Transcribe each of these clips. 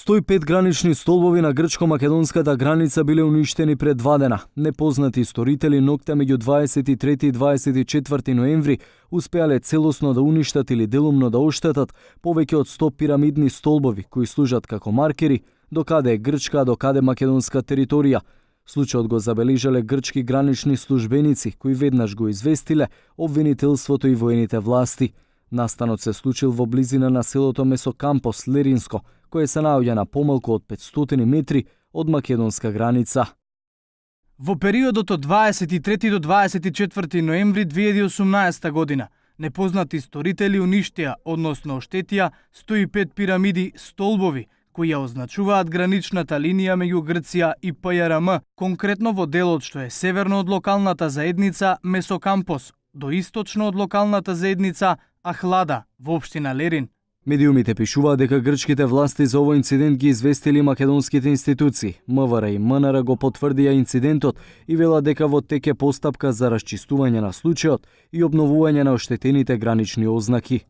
105 гранични столбови на грчко-македонската граница биле уништени пред 2 дена. Непознати сторители ноќта меѓу 23 и 24 ноември успеале целосно да уништат или делумно да оштетат повеќе од 100 пирамидни столбови кои служат како маркери докаде е грчка, а докаде македонска територија. Случајот го забележале грчки гранични службеници кои веднаш го известиле обвинителството и воените власти. Настанот се случил во близина на селото Месокампос, Леринско, кое се наоѓа на помалку од 500 метри од македонска граница. Во периодот од 23 до 24 ноември 2018 година, непознати сторители уништија, односно оштетија 105 пирамиди столбови, кои ја означуваат граничната линија меѓу Грција и ПЈРМ, конкретно во делот што е северно од локалната заедница Месокампос, до источно од локалната заедница Ахлада во општина Лерин. Медиумите пишуваат дека грчките власти за овој инцидент ги известили македонските институции. МВР и МНР го потврдија инцидентот и велат дека во тек е постапка за расчистување на случајот и обновување на оштетените гранични ознаки.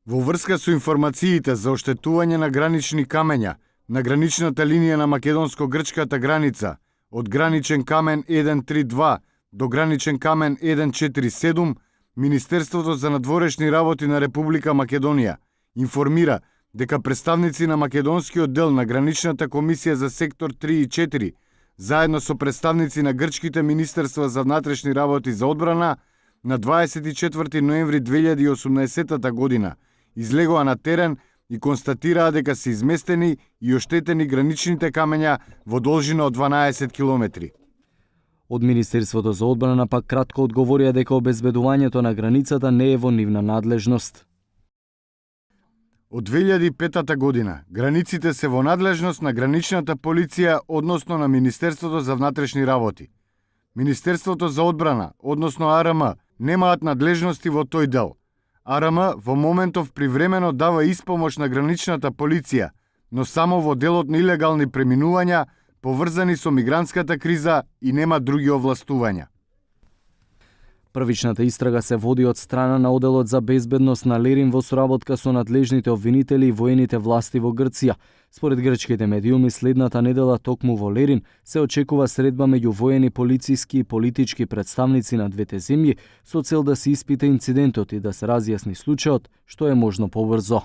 Во врска со информациите за оштетување на гранични камења на граничната линија на македонско-грчката граница од граничен камен 132 до граничен камен 147, Министерството за надворешни работи на Република Македонија информира дека представници на македонскиот дел на Граничната комисија за сектор 3 и 4, заедно со представници на грчките министерства за внатрешни работи за одбрана, на 24 ноември 2018 година излегоа на терен и констатираа дека се изместени и оштетени граничните камења во должина од 12 километри. Од Министерството за одбрана пак кратко одговорија дека обезбедувањето на границата не е во нивна надлежност. Од 2005 година границите се во надлежност на граничната полиција, односно на Министерството за внатрешни работи. Министерството за одбрана, односно АРМ, немаат надлежности во тој дел. АРМ во моментов привремено дава испомош на граничната полиција, но само во делот на илегални преминувања поврзани со мигрантската криза и нема други овластувања. Првичната истрага се води од страна на Оделот за безбедност на Лерин во соработка со надлежните обвинители и воените власти во Грција. Според грчките медиуми, следната недела токму во Лерин се очекува средба меѓу воени, полициски и политички представници на двете земји со цел да се испита инцидентот и да се разјасни случајот што е можно побрзо.